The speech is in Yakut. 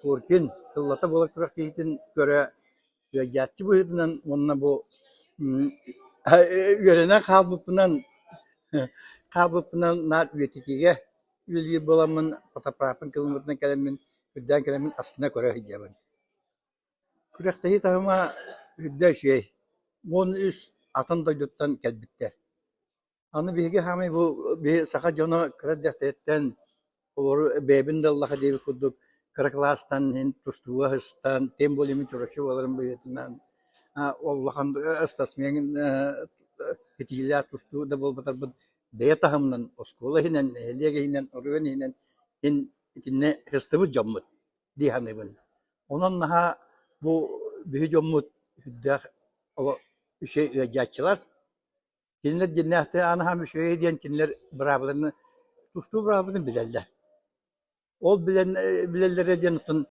Коркин тыллата буолар күрэхтэһиитин көрө ыалдьааччы быһыытынан уонна бу үөрэнэн хаалбыппынан хаалбыппынан наар үйэтитиигэ үлэлиир буоламмын фотоаппарааппын кылыммытынан кэлэммин үрдээн кэлэммин астына көрө сылдьабын. Күрэхтэһии таһыма үрдэ үчүгэй. 13 атын дойдуттан кэлбиттэр. Аны биһиги хаамай бу биһи саха дьоно кыра эрдэхтэриттэн олору бэйэбин да ыллаха диэбит курдук кыра кылаастан иһин тустууга сыстан, тем более мин Чурапчы буоларым быһыытынан улахан спортсмен ситиһиилээх тустуу да буолбатарбын бэйэ таһымынан оскуола иһинэн, нэһилиэк иһинэн, оройуон иһинэн иһин итиннэ сыстыбыт дьоммут дии саныыбын. Онон наһаа бу биһи дьоммут сүрдээх үчүгэй ыалдьааччылар. Кинилэр дьиҥнээхтик анаһаам үчүгэй диэн кинилэр быраабыланы тустуу быраабылатын билэллэр. Ол билэн билэллэрэ диэн оттон.